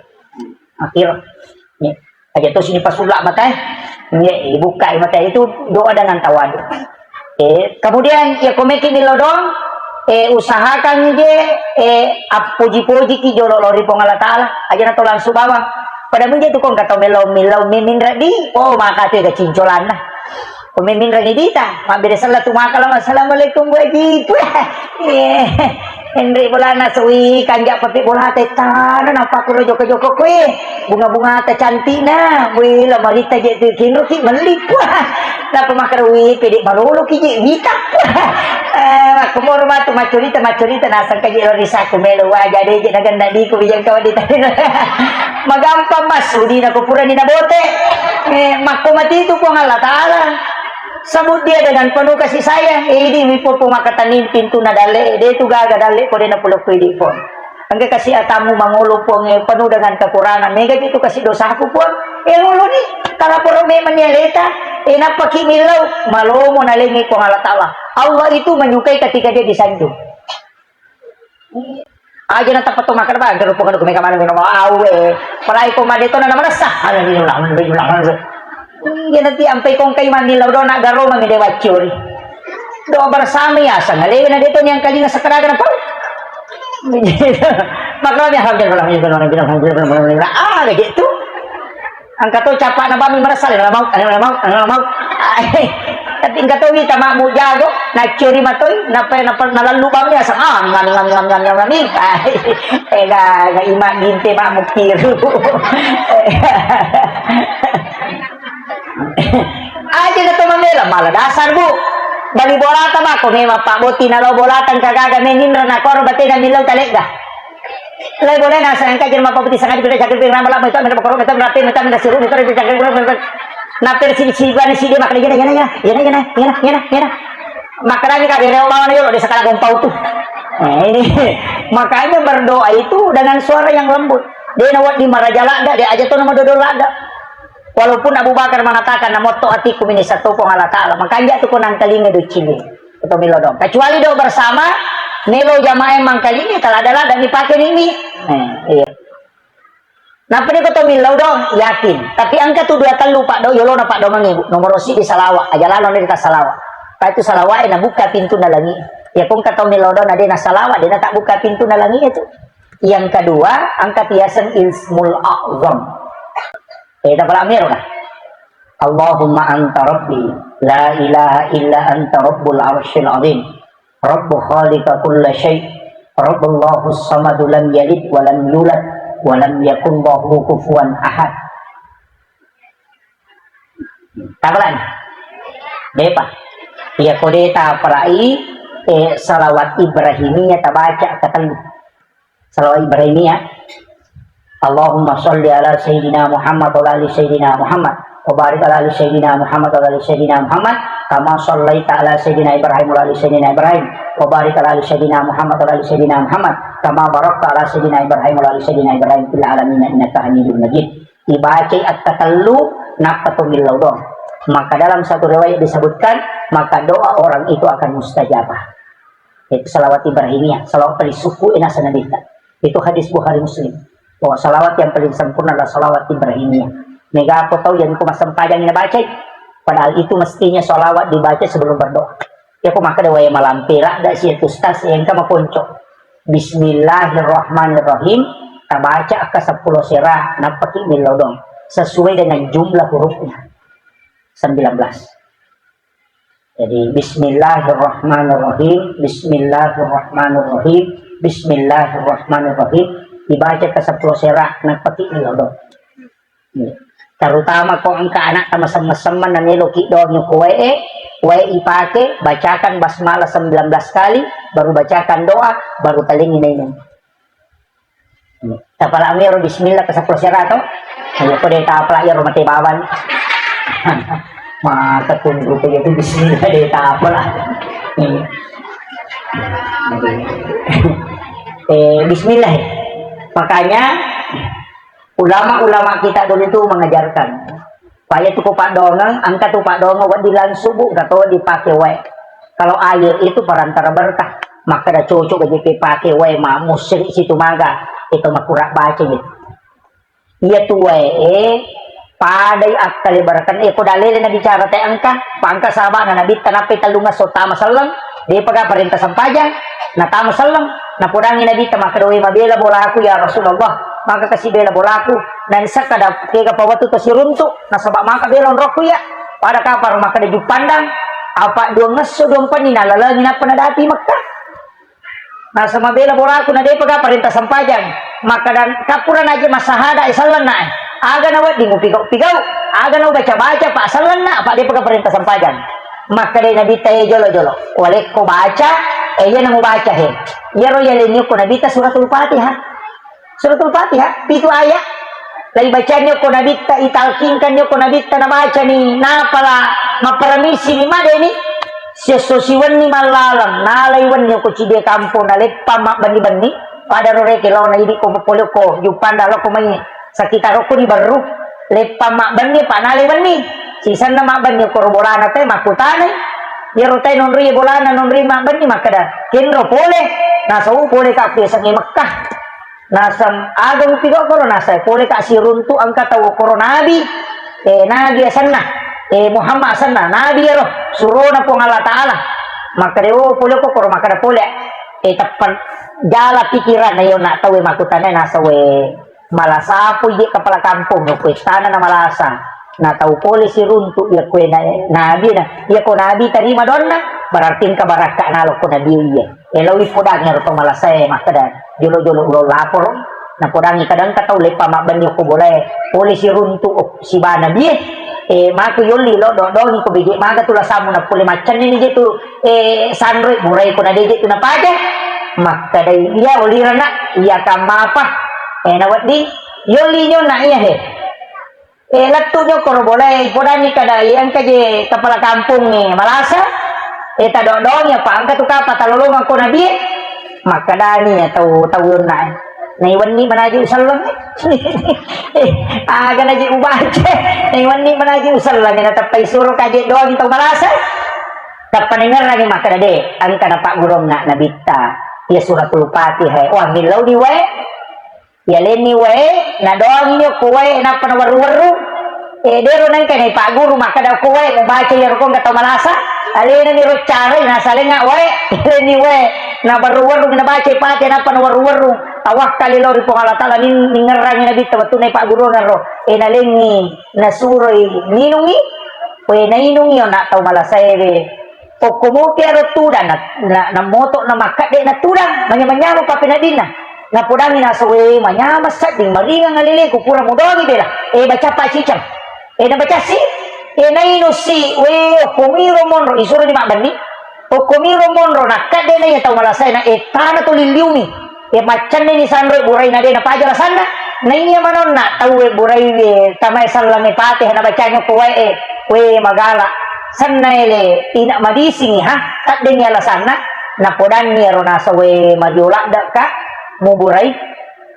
Akhir. Aja to sini pasulla mata eh. Ibuka mata itu doa dengan tawadu. Eh, kemudian ya komeki milodong, eh, usahakan je eh appoji-poji ki jolo lori Puang Allah Taala. Aja na to langsung bawang. Pada menje tu kong kata melo melo mimin radi. Oh maka tu ga cincolanna. Pemimpin rani dita, mabbere sella tu makalam, "Assalamualaikum, Bu Haji." Puh, eh, enri bolana suwi, kanja papi bola tetana, nappa kuro joko-joko kue, bunga-bunga ta cantikna, wih, la marita je tu kinro ki melli. Puh, napa makarui, pede malolo ki je wita. Puh, eh, makko moro matu macurita, macurita, nasang kaje lori saku melo waja de je naganna diku bijang kawadi. Magampang mas, udina ko purani nabote. Eh, makko mati itu Puang Allah Taala. Sebut dia dengan penuh kasih sayang. Eh, idi mi popo makataning pintu na dalle. De tu gaga dalle ko de na pulo ko idi pon. Engka kasih atamu mangolo Puang, eh, penuh dengan kekurangan. Mega itu kasih dosaku Puang. Eh, ngolo ni. Tala poro memang ni aleta. Eh, nappa ki millau. Malomo nalengi Puang Allah Taala. Allah itu menyukai ketika dia disanjung. Aja na tappa to makkeda bang, kero pokokna ko mega maneng no awe. Palai ko made to na manessa. Alhamdulillah, alhamdulillah, alhamdulillah. Iya nanti ampai kong kai mani lo do na garo mani de waccuri. Doa bersama ya sang. Lewe na de to nyang kalinga sekeraga na pau. Makanya alhamdulillah, alhamdulillah, alhamdulillah, alhamdulillah. Ah, gitu. Engka to capana bami marasal, ela mau, ela mau, ela mau. Tapi engka to wita makmu jago, naccuri matoi, napa napa nalallu bami asang, ah, ngam ngam ngam ngam ngam ngam. Ega ga ima ginte makmu kiru. Aja na to mamela, mala dasar, Bu. Bali bolata mako memang Pak Boti nalo bolata engka gaga meninra na koro batena millau talegga. Lai boleh nasa engka jerma papeti sangaja pira cakri pira mala meta meta bakoro meta merapi meta meta siru meta meta cakri pira meta. Naper si si bana si dia makna jena jena jena jena jena jena jena. Makna ka bere bawa na yolo desa kala gompau tu. Nah, ini makanya berdoa itu dengan suara yang lembut. Dia na wadi maraja lada, dia aja to nama dodol lada. Walaupun Abu Bakar mengatakan namotto atiku mini satu Puang Allah Taala, makanja tu ko nangkalinga do cili. Atau melo dong. Kecuali do bersama, melo jamaah mangkalinga, tala ada lada mi pakai nimi. Nah, iya. Napa ni ko to millau do, yakin. Tapi engka tu dua tellu pak do, yolo na pak do mangibu. Nomor si di salawa, aja lalo ni kita salawa. Tapi itu salawa na buka pintu na langi. Ya kong kata millau do, na dia na salawa, dia na tak buka pintu na langi itu. Yang kedua, angka tiaseng ismul a'zam. Eh, tak pala amir lah. Allahumma anta rabbi, la ilaha illa anta rabbul arsyil azim. Rabbu khaliqa kulla syai. Rabbullahu samadu lam yalid wa lam yulad wa lam yakul lahu kufuwan ahad. Tapalan. Depa. Iya kode tapalai eh, salawat Ibrahimiyah tabaca katellu. Salawat Ibrahimiyah. Allahumma shalli ala Sayyidina Muhammad wa ala ali Sayyidina Muhammad. Wa barik ala ali Sayyidina Muhammad wa ala ali Sayyidina Muhammad. Kama shallaita ala Sayyidina Ibrahim wa ala ali Sayyidina Ibrahim. Wa barik ala ali Sayyidina Muhammad wa ala ali Sayyidina Muhammad. Kama barakta ala Sayyidina Ibrahim wa ala ali Sayyidina Ibrahim fil alamin innaka Hamidum Majid. Ibacai akkatellu, nappa to millau dong. Maka dalam satu riwayat disebutkan, maka doa orang itu akan mustajabah. Itu salawat Ibrahimiyah, salawat paling sukku e naseng Nabitta. Itu hadis Bukhari Muslim. Bahwa salawat yang paling sempurna adalah salawat Ibrahimiyah. Mega ko tau yang ko massempajang nabacai. Padahal itu mestinya salawat dibaca sebelum berdoa. Ya ko makkeda wae malampe ladda si itu stas engka makonco. Bismillahirrahmanirrahim. Tabaca akka seppulo sera, nappaki millau dong. Sesuai dengan jumlah hurufnya. Sembilan belas. Jadi, bismillahirrahmanirrahim, bismillahirrahmanirrahim, bismillahirrahmanirrahim. Dibaca ke sepuluh sera, nappaki millau dong. Terutama ko engka anak tama semma-semma na melo ki doang ko wae, wae ipake, bacakan basmalah sembilan belas kali, baru bacakan doa, baru talengi nainung. Tapala mero bismillah ke sepuluh sera to. Ayo ko de tapala iyaro mate bawan. Maka tunggu ko itu bismillah de tapala. Eh, bismillah. Makanya ulama-ulama kita dulu itu mengajarkan. Paya tu ko paddoangeng, engka tu paddoangeng wedding langsung bu, engka to dipake wae. Kalau air itu perantara berkah, makkeda cocok aja pake wae ma musri situ maga, itu makura baca gitu. Iya tu wae, eh, padai akkale barakan, eh, ko dalele na bicara te engka, pangka sahabat na nabitta nappai tellung esso tama selleng, depaga parenta sempajang, na tama selleng, napodangi nabitta makkeda, "Wae mabela bolaku ya Rasulullah, maka kasi bela bolaku, na nisakka da kega pawatu to siruntu." Nasaba maka bela onrokku iya. Pada kapang makkeda juppandang, apa duang esso duang penni nalalengi nappa nadapi Mekkah. Nasaba mabela bolaku na depa ga parenta sempajang. Makkeda kapura naje masahada e sellenna e. Aga na wedding upigau-pigau, aga na ubaca-baca pa sellenna apa depa ga parenta sempajang. Makkeda Nabitta e jolo-jolo. Walekko baca, e iya na mubaca he. Iyaro yalenni ko Nabitta suratul Fatihah. Suratul Fatihah, pitu ayat. Laibacanni okko Nabitta, italkinkanni okko Nabitta, nabacani, napala mapparamisi ni madeni. Siesso siwenni mallaleng, nalai wenni okko cidie kampong, naleppa mabbenni-benni. Pada roreke laona idi ko pole okko Juppandang lokko mai sekitar okko di Berru. Leppa mabbenni, pa nalai wenni. Sisenna mabbenni okko ro bolana te makkutanai. Iyaro te nonri bolana, nonri mabbenni makkeda, "Kenro pole." Nasau pole ka ku yasengnge Mekkah. Naseng aga mupigau koro, naseng pole ka siruntu engka tau koro nabi, eh, nabi asenna, eh, Muhammad asenna, nabi ero surona Puang Allah Ta'ala. Makkeda, "Oh, pole ko koro," makkeda pole, eh, teppa jala pikiranna yo na tau e makkutana naseng we malasa po iye kepala kampung ko istana na malasa. Na tau pole siruntu iya kue na, nabi na, iya ko nabi tarima donna, berarti engka barakka nalo ko nabi iye. Eloi podangi ero to malasae makkeda, "Jolo-jolo ulo laporo." Napodangi kadang ka tau leppa mabbenni ko bolae, pole siruntu sibana bie. E, mako yolli lo dodongi ko beje maga tu lasamu na pole maccenni ni je tu, e, sanroi burai ko na deje tu napaja. Makkeda, "Iya olirana, iya kammapa." E, na wedding yolli nyonna iya he. Eh, lettu nyo koro bolae, ipodanni kada, eh, engka je kepala kampung, eh, malasa, eh, tadodong, ya, pa engka tu kapa talolongeng ko nabi, eh. Makkedani, ya, tau, tau yonna, eh. Naiwenni manaji uselleng, eh. Eh, aga naji ubaca, naiwenni manaji uselleng, eh, nateppai suro kaje doang tau malasa. Tappa ningerrangi makkeda de, engka napaggurunna nabitta, ya, suratul Fatihah, eh. Wah, millau di wae. Yalenni wae, nadoangi okko wae, nappa nawerru-werru. Eh, dero nengka naipagguru makkeda okko wae, mubaca iyaro ko engka tau malasa. Alenani ro carai, nasalenga wae. Yalenni wae, nawerru-werru, nabaca Fatihah, nappa nawerru-werru. Tawakkali lao ri Puang Allah Ta'ala, nin-, ningerrangi nabitta wettunna ipaggurungeng ro. Eh, nalengi, nasuroi ninungi. Wae nainungi onna tau malasaewe. Okko mopi aro tudang na, na, na moto na makkedde na tudang, manya-manyama pappeneddinna. Napodangi nasawe manyama sedding maringeng aleleku pura mudoangi bela. Eh, baca pa ciceng. Eh, na baca si. Eh, nainu si. We, okko miro monro, isuro di mabbenni. Okko miro monro, nakkedde na iya tau malasae na, eh, tana to lilliumi. E, maccenneni sanro burai na de napaja lasanna. Naiya manonna tauwe burai e tamae sallang e Fatihah nabacangi ko wae e. We magala. Senna ele ina mabisingi ha. Taddengi alasanna. Napodanni ero nasawe mario ladde ka muburai.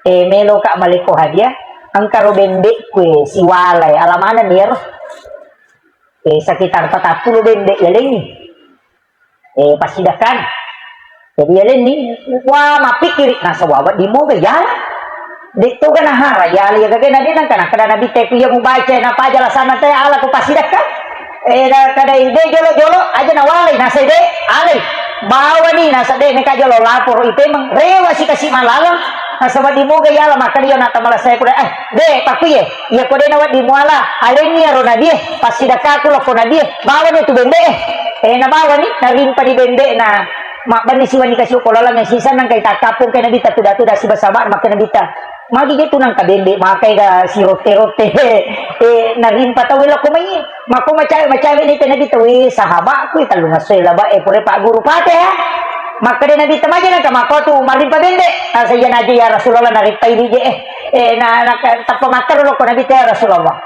E, melo ka maleko hadiah. Engka ro bembe kue siwala e. Alamana ni ero. E, sekitar patappulo bembe yalengi. E, passidakkana. Jadi, yalenni, wa mappikkiri, nasaba wedding moga yala. De' toga nahara yala, iya gaga nabi nangka nakkeda nabi te ku iya mubaca, napaja lasana te ala ku passidakka. Eh, na-, kada de' jolo-jolo, aja nawalai, nasai de', alai. Bawani, nasa de' neka jolo laporo ipemeng, rewa si kasi malalang, nasaba wedding moga yala, makkeda iya nata malasai kuda, eh, de', pakkuye, iya ko de' nawedding muala, alenni aro nabi, eh, passidakkaku loko nabi, eh, bawani tu bembe, eh. Eh, nabawani, narimpa di bembe na, Mabbenni siwani kasi okko laleng, siseng nangka ita kappong kai nabitta tuda-tuda siba-saba, makkeda nabitta, magi je tu nangka bembe makai ga sirotte-rotte. Eh, narimpa tau lako mai, mako macawe-macawe ni te nabitta, we sahabatku, eh, tellung esso laba, eh, pura pagguru Fatihah. Makkeda nabitta, maja nangka mako tu marimpa bembe. Asa iya naje ya Rasulullah, narimpai di je, eh. Eh, na, na, tappa makkeda loko nabitta, ya Rasulullah.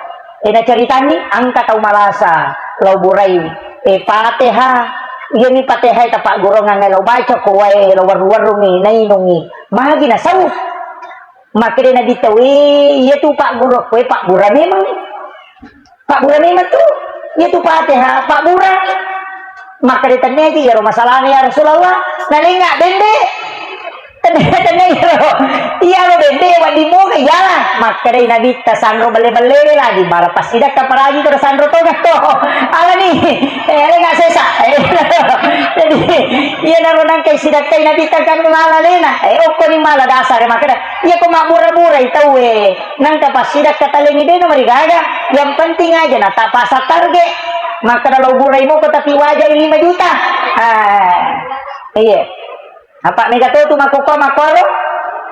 Eh, naceritanni, engka tau malasa lao burai, eh, Fatihah. Iyami Fatihah tapaggurungang lao baca ko wae, lao werru-werrungi, nainungi. Magi nasau. Makkeda Nabitta, "Wé, iya tu pagguru koe pabbura memang. Pabbura memang tu. Iya tu Fatihah, pabbura." Makkeda, "Tenniaji iyaro masalahna ya Rasulullah." Nalenga bende. Tennia, tennia iyaro. Iyaro bende wedding moga iyala. Makkedai Nabitta, "Sanro belle-belle lagi, bara passidakka paraji to sanro toga to." Alani, eh, alenga sesa. Eh, jadi, iyanaro nangka isidakkai Nabitta kan mala alena. Eh, okkoni mala dasar makkeda, "Iya ko mabbura-burai tauwe." Nangka passidakka talengi de no marigaga. Yang penting aja na tapasa target. Makkeda, "Lo burai moko tapi waja lima juta." Ah, iya. Apa mega to tu makkokko makkoro?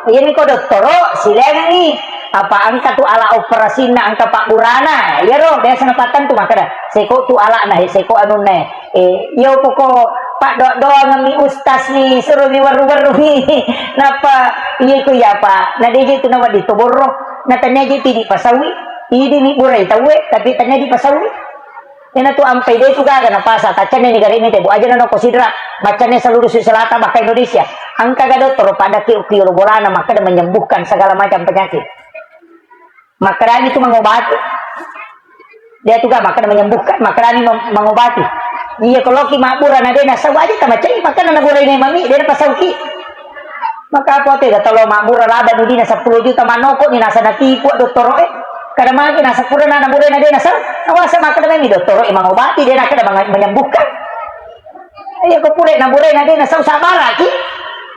Iyami ko dottoro, silaingangi. Apa engka tu ala operasinna, engka pabburana. Iyaro biasa napattentu makkeda, "Seko tu alana, he, seko anunna." Eh, iyo poko paddoa-doangemmi ustaz ni, suruh mi werru-werru mi. Nappa iya ko iya, Pak. Na deje tu nawedding to borro. Na tania je tidi pasawi. Idi ni burai tauwe, tapi tania di pasawi. Iyana tu ampai de tu gaga napasa, taccanne negara ini tebo aja nano ko sidra, maccanne seluruh Sulawesi Selatan bahkan Indonesia. Engka ga dottoro pada ki ukiyo bolana makkeda menyembuhkan segala macam penyakit. Makkedani tu mengobati. Dia tu ga makkeda menyembuhkan, makkedani mem-, mengobati. Iya ko loki mabbura na de nasau aja tamacai, makkeda na burai memami, de napasauki. Maka apa tega tolo mabbura laba dudina seppulo juta manoko ni nasa natipu dottoro e. Kada magi nasa pura na naburai na de nasau. Nawasa makkeda memi dottoro e mengobati, de nakkeda menge-, menyembuhkan. Iya ko pura naburai na de nasau sabaraki.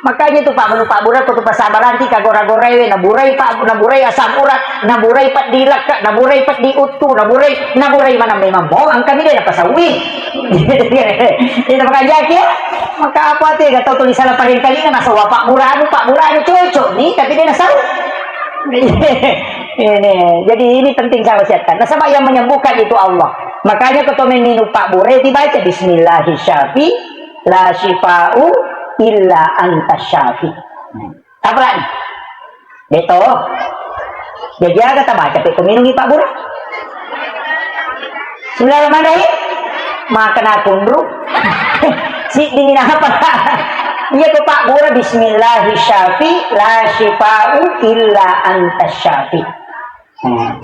Makanya tu Pak, melu Pak Bura ko tu pasabaranti kagora-gorai we, naburai Pak, naburai asam urat, naburai peddi lekka, naburai peddi uttu, naburai, naburai mana memang mo, engka mi de napasawi. Itu makanya ya. Maka apa tu ya, tahu tulisan paling kali nggak nasau Pak Bura anu, Pak Bura anu cocok nih, tapi dia nasau. Ini, jadi ini penting saya wasiatkan. Nasaba yang menyembuhkan itu Allah. Makanya ketua minum Pak Bura dibaca Bismillahirrahmanirrahim. La syifa'u illa anta syafi. Apa lagi? Beto. Jadi aga tabaca pe minungi Pak Bura. Bismillahirrahmanirrahim. Makan aku ndru. Si dingin apa? Iya ko Pak Bura, Bismillahirrahmanirrahim. La syifa'u illa anta syafi. Hmm.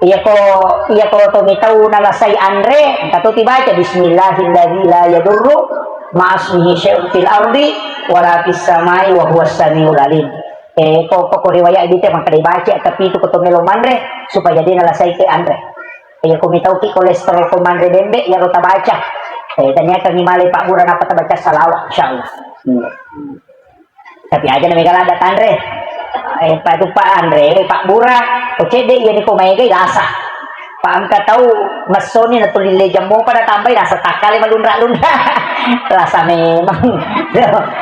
Iya ko, iya ko to mitau nalasai anre, engka to tibaca, "Bismillahilladzi la yadurru ma'asmihi syai'un fil ardi wala fis samai wa huwas samiul alim." Eh, ko, ko, ko riwayat dite maka dibaca, tapi itu ko to melo manre, supaya dia nalasai ke anre. Iya ko mitau ki kolesterol ko manre bembe, ya lo tabaca. Eh, ternyata ni male Pak Bura napa tabaca salawat, insyaallah. Hmm. Tapi aja na mega ladda tanre. Eh, Pak tu Pak Anre, eh, Pak Bura, ko cedde iya ni ko maega lasa. Pak engka tau messoni na tuli lejang mopa na tambai lasa takkale malunra-lunra. Lasa memang.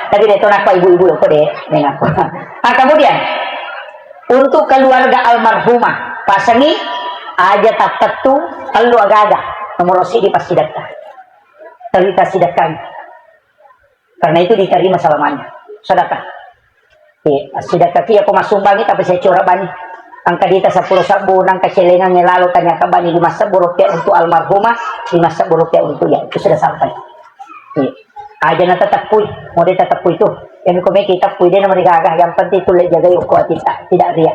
Tapi de to nakko ibu-ibu ko de, memang. Ah, kemudian untuk keluarga almarhumah, pasangi aja tappettu tellu agaga. Nomor sidi passidakka. Terita sidakkan. Karena itu diterima selamanya. Sedekah. Iya, sedekah ki, iya ko massumbangi, tapi saya curah bani. Angka dita seppulo sabbu, nangka celengangnge lalo tanya ka bani lima sebbu rupiah untuk almarhumah, lima sebbu rupiah untuk ya, itu sudah sampai. Iya. Aja na tetap pui, mau dia tetap pui itu. Yang ko meki tetap pui, dia nomor gagah, yang penting itu le jaga yuk kuat kita, tidak ria.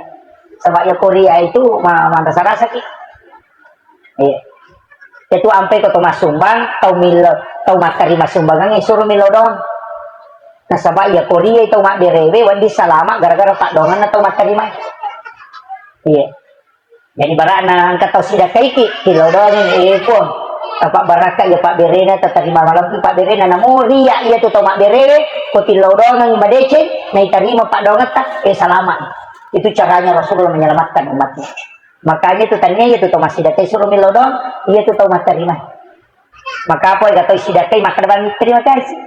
Sebab ya ko ria itu ma-, ma-, rasa-rasa ki. Iya. Itu ampe ko to massumbang, tau millo, tau makkari massumbangang, eh, suro millo dong. Nasaba iya ko riya tau mabberewe wedding salama gara-gara paddoangenna tau mattarima. Iya. Jadi bara'na engka tau sidakkaiki, tillau doangi, eh, Puang. Apa barakka iya pabberena, tatarima malampu pabberena. Namo riya iya tu tau mabberewe, ko tillau doangi madeceng, naitarima paddoangetta, eh, salama. Itu caranya Rasulullah menyelamatkan umatnya. Makanya itu tania iya tu tau massidakkai suro millau doang, iya tu tau mattarima. Maka apa ega tau sidakkai makkeda bang terima kasih.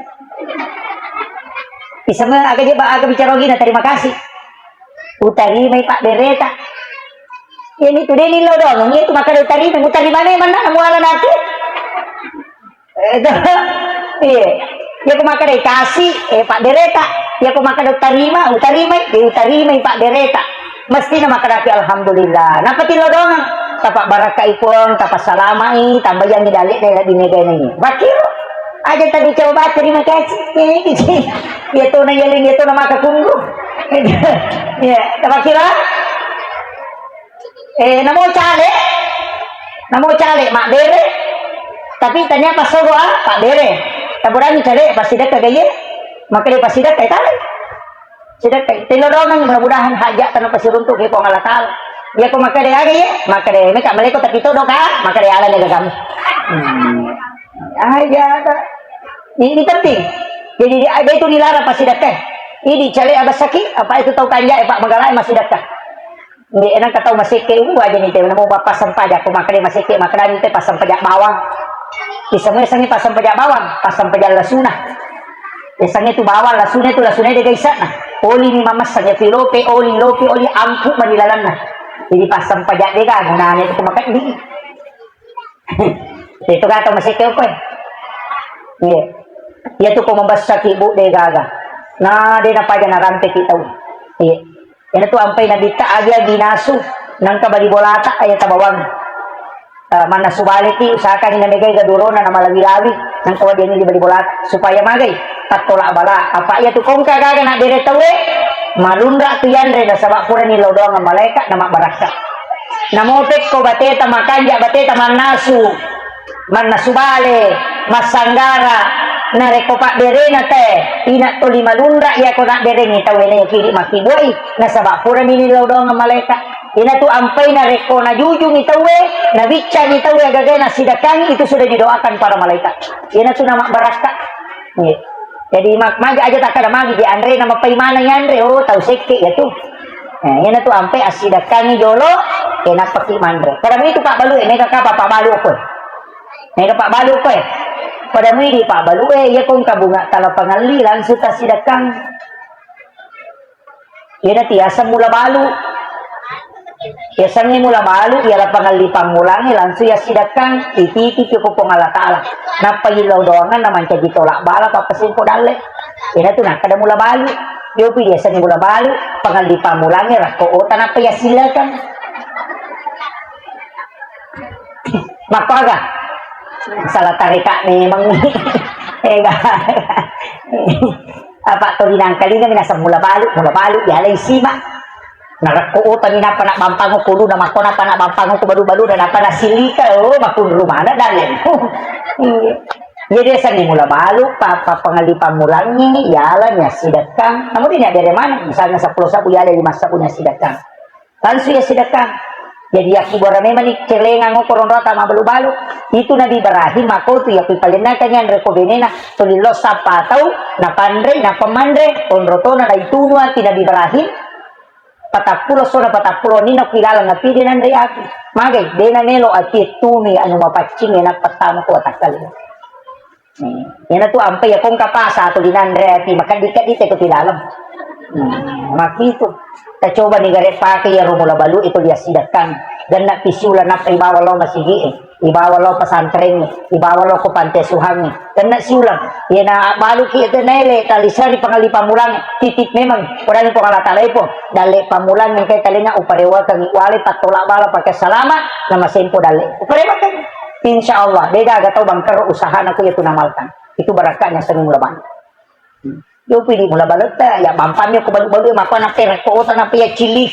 Isama aga je ba aga bicara gina terima kasih. Utarimai pabbereta. Ini tu deni lo dong, iya tu makkeda utarima, utarima ne mana muala nanti. Eh, iya. Iya ku makkeda kasih, eh, pabbereta. Iya ku makkeda utarima, utarimai, eh, utarimai pabbereta. Mesti na makkadaki alhamdulillah. Napa tillau doang? Tapa barakkai Puang, tapa salamai, tambayangi dalekna lebbi megai nai. Bakiro. Aja tadi coba terima kasih. Iya tu na yaling, iya tu na maka kunggu. Iya, tapa kira. Eh, namo cale, namo cale mabbere. Tapi tania passogo ah, pabbere. Taburangi cale, passidekka gaye. Makkeda passidekka tale. Sidekkai. Tillau doang, mudah-mudahan hajat tanu pasiruntuk ke Puang Allah Taala. Iya ko makkeda aga ye, makkeda meka maleko tapi todo ka, makkeda ala lega kamu. Hmm. Ah, iya ta. Ini, ini penting. Jadi di ada itu dilarang passidekka. Ini cale abasaki, apa itu tau kanja, eh, Pak Magalai massidekka. Nde, enang katau masekke, uh, aja ni te, namo bappa sempajak, ko makkeda masekke, makkeda ni te passampajak bawang. Isengnge, isengnge passampajak bawang, passampajak lasuna. Isengnge tu bawang, lasuna tu, lasuna de gaisana. Oli ni mamassa, ya, pilope, oli, lope, oli, ampu mani lalanna. Jadi passampajak de ga gunana itu ko makkeda ni. Itu kata masih kau kue. Iya. Iya tu ko mabessa ki bu de gaga. Nah, de napaja narampe ki tau. Iya. Iya tu ampai nabitta aja dinasu nangka bali bolata aya tabawang. Eh, mannasu bale ki usahakan na megai gadurona na malawi-lawi nangka wadiani di bali bolata supaya magai tattolak bala. Apa iya tu kongka gaga na bere tawe malunra tu yanre nasaba purani lao doang malaika na mabbarakka. Namo pekko bateta makanja bateta mannasu, mannasu bale, massanggara, narekko pabberena te, ina toli malunra iya ko nabberengi tau ene kiri makkiboi, nasaba purani ni lao doang malaika. Ina tu ampai narekko najujungi tauwe, nabiccangi tauwe agaga nasidakkangi itu sudah didoakan para malaikat. Ina tu na mabbarakka. Iya. Jadi, ma-, magi aja takkada magi di anre na mapai maneng yanre, oh, tau sekke ya tu. Nah, iyana tu ampe assidakkangi jolo, e, nappaki manre. Pada mui tu pabbalu e, mega kapa pabbalu ko e. Mega pabbalu ko e. Pada mui di pabbalu e, iya kong kabunga tala pangalli langsung tassidakkang. Iyana tiaseng mula balu. Yasengnge mula balu, iyala pangalli pammulangnge langsung yassidakkang, ititipi ko Puang Allah Taala. Nappa illau doangan na mancaji tolak bala pappasempo dalle. Iyana tu nakkada mula balu. Yopi diasengnge mula balu, pangalli pammulangnge rakko ota nappa yassilakkang. Makko aga? Salah tarika memang. Ega. Apa to dinangkalinga minaseng mula balu, mula balu, yalai sima. Narekko utani nappa nabbampang ko luna, makko nappa nabbampang ko balu-balu, dan nappa nasilika, oh, makunru mana dalle. Iya. Jadi asengnge mula balu, pa-, pa-, pangalli pammulangngi, yala ni assidakkang. Namun ini ada mana, misalnya sepuluh sabu, yala lima sabu ni assidakkang. Langsung yassidakkang. Jadi yakkibura memang ni celengang okko ronrota mabbalu-balu. Itu Nabi Ibrahim makko tu yakku ipalennakang yanre ko benena, tolillo sappa tau, napanre, napamanre, onrotona naitunu ati Nabi Ibrahim, patappulo sona patappulo nino kilalang api de nanre api. Magai, de namelo api tunu anu mapaccing ena pertama ko watakkale. Hmm. Iyana tu ampe ya kongka pasa tu dinanre ati makaddi-kaddi te ko ti laleng. Hmm. Makitu. Tacoba ni gare pake ya ro mula balu itu dia sidakkang. Ganna pisiula nappa ibawa lo masigi e. Ibawa lo pesantren e. Ibawa lo ko pante suhang e. Ganna siulang. Iyana balu ki itu nele talisari pangalli pamulang. Titip memang. Kodani Puang Allah Taala ipo. Dalle pamulang engkai talenga uparewakan wale pattola bala pake salama. Nama sempo dalle. Uparewakan. Insya Allah, de gaga tau bangkero usahana ku iya tu namalkan. Itu barakkatnya seni mula balu. Yo pidi mula balutta, ya bampammi ko balu-balu, mako na pera kota na pia cilik.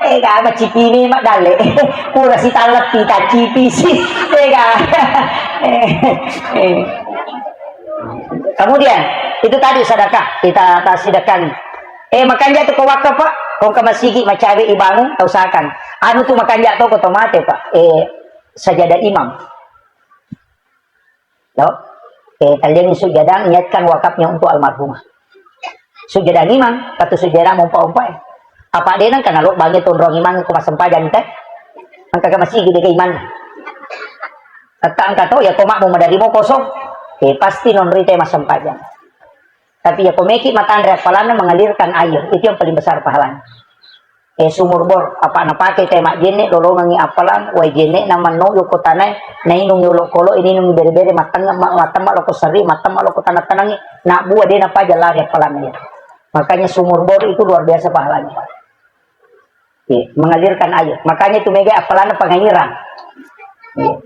Eh, ga macipini mak dalle. Pura si tallepi ta cipi si. Eh, ga. Eh, eh. Kemudian, Itu tadi sedekah, kita tasedekahkan. Eh, makanja tu ko wakaf, Pak. Ko engka masigi macawe ibangun, tausahakan. Anu tu makanja to ko to mate, Pak. Eh, sajada imam. Lo? Eh, talliangi sujada, niatkan wakafnya untuk almarhumah. Sujada imam, katu sujada mompa-ompa, eh. Apa de nang kana lo bangi tonrong imang ko massempajang te? Engka ka masigi de imang. Kata engka to, ya ko makmu madari mo kosong. Eh, pasti nonroi te massempajang. Tapi ya ko meki matanre appalanna mengalirkan air, itu yang paling besar pahalanya. Eh, sumur bor, apa napake te majjenne, lolongengi appalang, wae jenne na manno yoko tanae, nainung yolo kolo, ininung bere-bere, mattemma, ma-, mattemma loko serri, mattemma loko tanah-tanangi, nak buah de napaja lari appalang ya. Makanya sumur bor itu luar biasa pahalanya, Pak. Iya, mengalirkan air. Makanya itu mega appalang pengairan. Iya.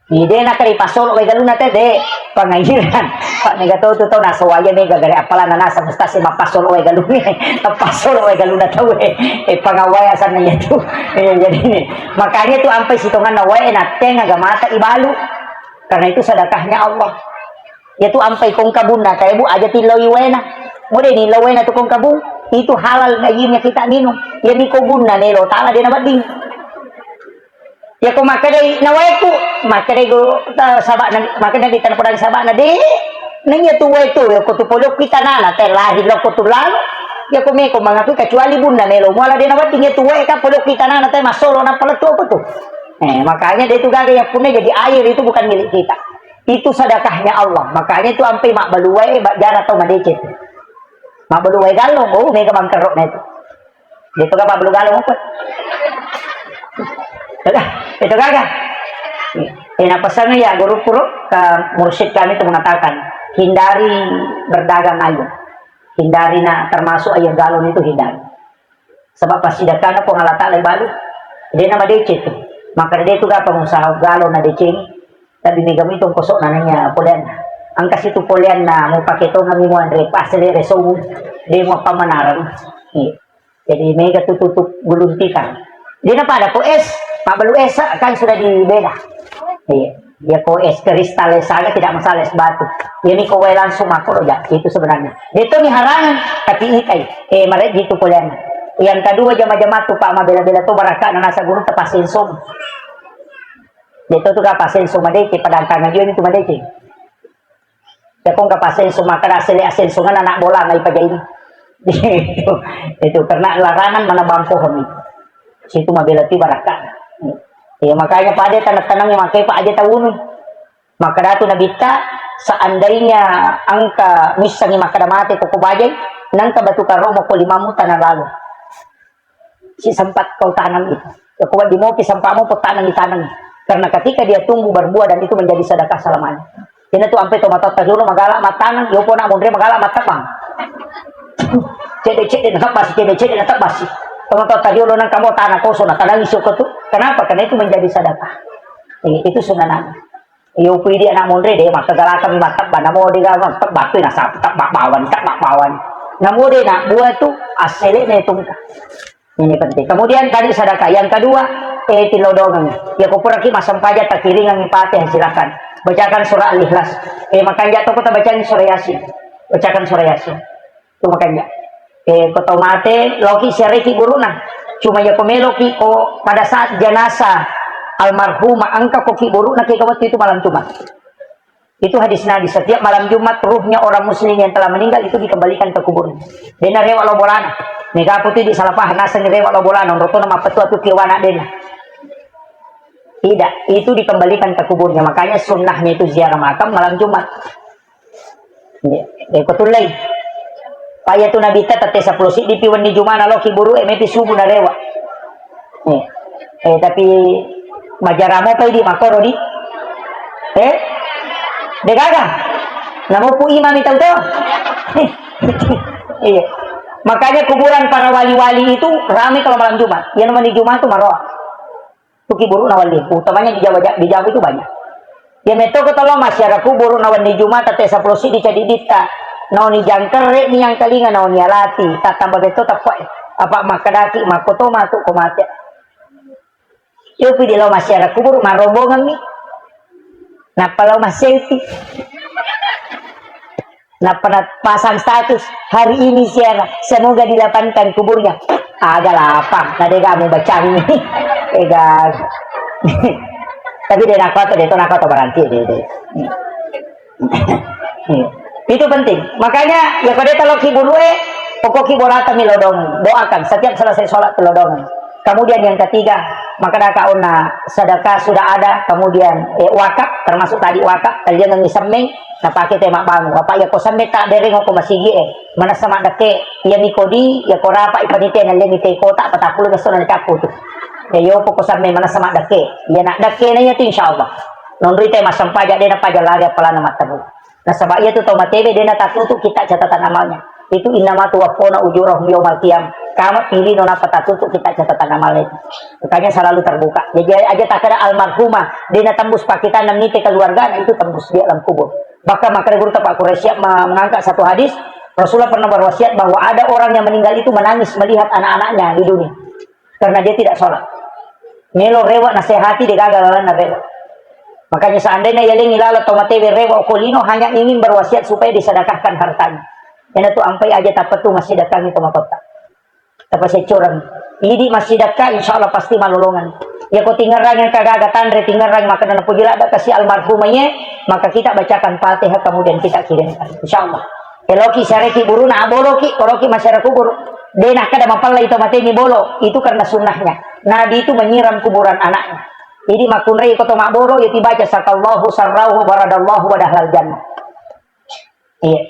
Ide na kali pasolo wae galuna te de pangairan. Pak mega to tu tau naso wae mega gare apalana nasa mustasi mappasolo wae galuna. Tappasolo wae galuna tau e. Eh, pangawaya sana ya tu. Eh, jadi ini. Makanya tu ampai sitonganna wae na tenga ga mata ibalu. Karena itu sedekahnya Allah. Ya tu ampai kong kabunna kayak bu aja tiloi waena. Mode ni lo waena tu kong kabung. Itu halal dagingnya kita minum. Ya ni kobunna nelo tala de na wedding. Yako makkedai nawaeku, makkedai guru, ta-, saba'na, makkedai tana podang saba'na, de, naiya tu wae tu, yako tu polokki tanana, te lari loko tu lalo, yako meko mangakui kecuali bunna melo, muala de nawedding ya tu wae ka polokki tanana, te massolo nappa lettu apa tu. Eh, makanya de tu gaga yang punya jadi air itu bukan milik kita. Itu sedekahnya Allah. Makanya itu ampe mabbalu wae, ba-, jara tau madeceng. Mabbalu wae gallo, oh, mega mangkerok na itu. Itu kan pabbalu galung apa? Itu gaga. Eh, nah, pesannya ya, guru puru, ke mursyid kami itu mengatakan, hindari berdagang air. Hindari, nah, termasuk air galon itu hindari. Sebab pasti datang Puang Allah Ta'ala balu. Dia nama deceng tu. Maka dia itu apa pengusaha galon na deceng. Tapi mega itu kosok nananya polean. Angka situ polean na mau pakai tong kami mau andre pas le resomu. Dia mau apa menarang. Iya. Jadi mega tu tutup gulung tikar. Dia pada ko es, pabbalu es kan sudah dibeda. Iya. Dia ko es kristal es saja tidak masalah es batu. Ini ko wae langsung mako lo ja. Itu sebenarnya. Dia tu ni harangan tapi ikai. Eh, mare gitu polean. Yang kedua jama-jama tu Pak mabela-bela tu barakka na nasa guru tepasin som. Dia tu tu kapasin som madeke padang tangan dia itu madeke. Yakko engka pasenso makkeda asele asenso ngana anak bola na ipajaini. Itu, itu karena larangan mana bangko kami. Situ mabela tu barakka. Ya makanya pada tanang-tanang yang makai Pak aja tahu. Makkeda tu Nabitta, seandainya engka missengi makkeda mate ko ko bajai, nengka batu karo mo ko limamu tanah lalu. Si sempat kau tanam itu. Ya, kuat di mopi sampahmu pun tanam di tanam. Karena ketika dia tumbuh berbuah dan itu menjadi sedekah selamanya. Ini tu ampe tomatotta dulu magala matanam, yo pona munre magala matebang. Cede-cede na tebbasi, cede-cede na tebbasi. Tomatotta dulu nang kamu tanah kosong, na tanam isu tu. Kenapa? Karena itu menjadi sedekah. Ini, itu sunnah Nabi. Iyo, pui di anak monre de, maka galakang mi matebba, namo de ga matebba, tu na sapu, tebba bawang, tebba bawang. Namo de nak buah tu, asele ne tungka. Ini penting. Kemudian tadi sedekah. Yang kedua, eh, tilodongan. Ya, ko puraki massempajang takiringan Fatihah, silakan. Bacakan surah Al-Ikhlas. Eh, makanja to ko tabacani surah Yasin. Bacakan surah Yasin. Tu makanya, eh, ko tau mate, loki siareki burukna. Cuma ya ko meloki ko pada saat jenazah almarhumah engka ko ki burukna ke waktu itu malam Jumat. Itu hadis Nabi, setiap malam Jumat ruhnya orang muslim yang telah meninggal itu dikembalikan ke kuburnya. Dena rewa lo bolana. Mega putih di salah paham, naseng rewa lo bolana, rotona mapetua tu kiwana dena. Tidak, itu dikembalikan ke kuburnya. Makanya sunnahnya itu ziarah makam malam Jumat. Iya, eh, ko tullei. Paya tu Nabitta tette seppulo siddi pi wenni Jumana loki buru e mepi subuh na rewa. Eh, eh, tapi majaramo pai di makoro di. Eh? De gaga. Namopu imami tau to. Iya. Makanya kuburan para wali-wali itu ramai kalau malam Jumat. Yang namanya Jumat itu maroa. Tu ki burukna walli, utamanya di Jawa, di Jawa itu banyak. Ya metto ko tolo masyarakat burukna wenni Jumata te seppulo siddi cadiditta. Naoni jangkerre ni yang kalinga naoni alati, tatamba betto tappa apa makkedaki makkoto matu ko mate. Yo pi di lo masyarakat kubur marombongan mi. Nappa lo masepi. Nappa napasang status, "Hari ini ziarah, semoga dilapangkan kuburnya." Aga lapang, na dega mu bacangi. Ega. Tapi de nakko to, de to nakko to berarti de, de. Itu penting. Makanya, ya, pada kalau ki guru, eh, pokoknya bola kami lodong, doakan setiap selesai sholat lodong. Kemudian yang ketiga, maka ada kauna sedekah sudah ada, kemudian, eh, wakaf, termasuk tadi wakaf, kalian yang semmeng, napake tema bangun. Apa ya, ko semmeng tak dereng ko masigi, eh, mana sama deke, ya, mikodi, ya, ko rapa, ipanitia, naleng ite kota, patapulu besok nanti capu tu. Ya, yo, pokok semmeng, mana sama deke, ya, nak deke, na, ya, tu, insya Allah. Nonrite massempajang, de napaja lari apalana matteru. Nasaba iyatu tau matewe de natattutu kitta catatan amalnya. Itu innama tuwaffawna ujurahum yaumal qiyam. Kama pilino napatattutu kitta catatan amalnya itu. Makanya selalu terbuka. Jadi aja takkeda almarhumah, de natembus pakkitanna mite keluarga, nah itu tembus di alam kubur. Bahkan makanya guru Pak Quraisy me-, mengangkat satu hadis, Rasulullah pernah berwasiat bahwa ada orang yang meninggal itu menangis melihat anak-anaknya di dunia. Karena dia tidak sholat. Melo rewa nasehati de gaga lalanna rewa. Makanya seandainya yalengi lala tau matewe rewa okolino hanya ingin berwasiat supaya disedekahkan hartanya. Ena tu ampai aja tapatu masih datangi ke makotta. Tapaseccorang. Idi masih daka insya Allah pasti malolongan. Ya ko tingerang yang kagaga tanre tingerang maka na puji ladda kasi almarhumah ye, maka kita bacakan Fatihah kemudian kita kirimkan. Insya Allah. Eloki sareki buruna aboloki, koroki masyarakat kubur. De nakkeda mapallai to mateni bolo, itu karena sunnahnya. Nabi itu menyiram kuburan anaknya. Jadi makunrai ko to mabolo, ya dibaca sakallahu sarrahu baradallahu wa dahlal jannah. Iya.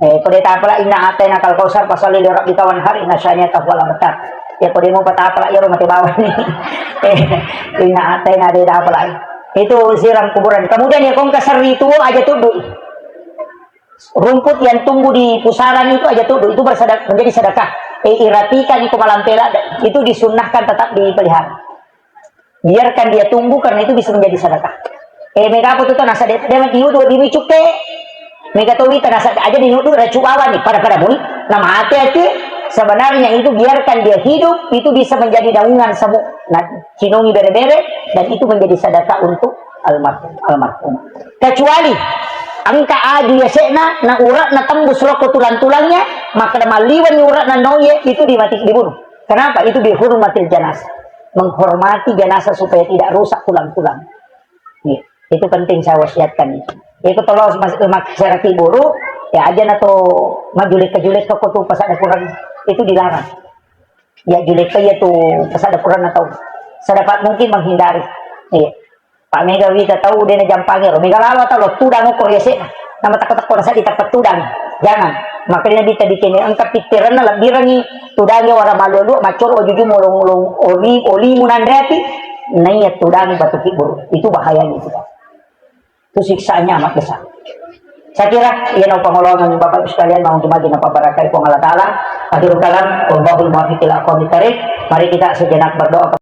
Eh, kode tapala inna atena kal kausar pasalli li rabbika wanhar inna syani'aka huwal abtar. Ya kode mau patapala ya rumah bawah ni. Eh, inna atena de tapala. Itu siram kuburan. Kemudian ya kongka serri itu aja tuduh. Rumput yang tumbuh di pusaran itu aja tuh, itu bersedek-, menjadi sedekah. Eh, iratikan itu malam pela, itu disunnahkan tetap dipelihara. Biarkan dia tumbuh karena itu bisa menjadi sedekah. Eh, mega apa tuh, tuh, nasa de-, de-, diudu, diudu cuke. Mega tuh wita nasa aja diudu racu awan nih, pada-pada mui. Nah, mati aja. Sebenarnya itu biarkan dia hidup, itu bisa menjadi daungan semu. Nah, cinungi bere-bere, dan itu menjadi sedekah untuk almarhum, almarhum. Kecuali engka aju yase'na, na uratna tembus lokko tulang-tulangnya, maka malliwenni uratna noye, itu dimati, dibunuh. Kenapa? Itu bihurmatil jenazah. Menghormati jenazah supaya tidak rusak tulang-tulang. Iya, itu penting saya wasiatkan itu. Itu tolong mas-, masyarakat buru, ya aja na to majulek-julek ke kotu pasada kurang, itu dilarang. Ya, julekka iya tu pasada kurang atau sedapat mungkin menghindari. Iya. Pak mega wita tau de na jampangi ro. Mega lalo tau lo tudang ukur ya sih. Nama takut-takut rasa di tempat tudang. Jangan. Makanya Nabi tadi kene engka pittiranna lebbirangi tudangi wara malu-lu macor ojuju molong-molong oli, oli munanre ati. Naiya tudangi batu kibur. Itu bahayanya itu, Pak. Itu siksaannya amat besar. Saya kira, iya, no, pengolongan Bapak Ibu sekalian, mau dimagi napa barakai Puang Allah Ta'ala. Akhirul kalam, wallahul muwaffiq ila aqwamit thariq. Mari kita sejenak berdoa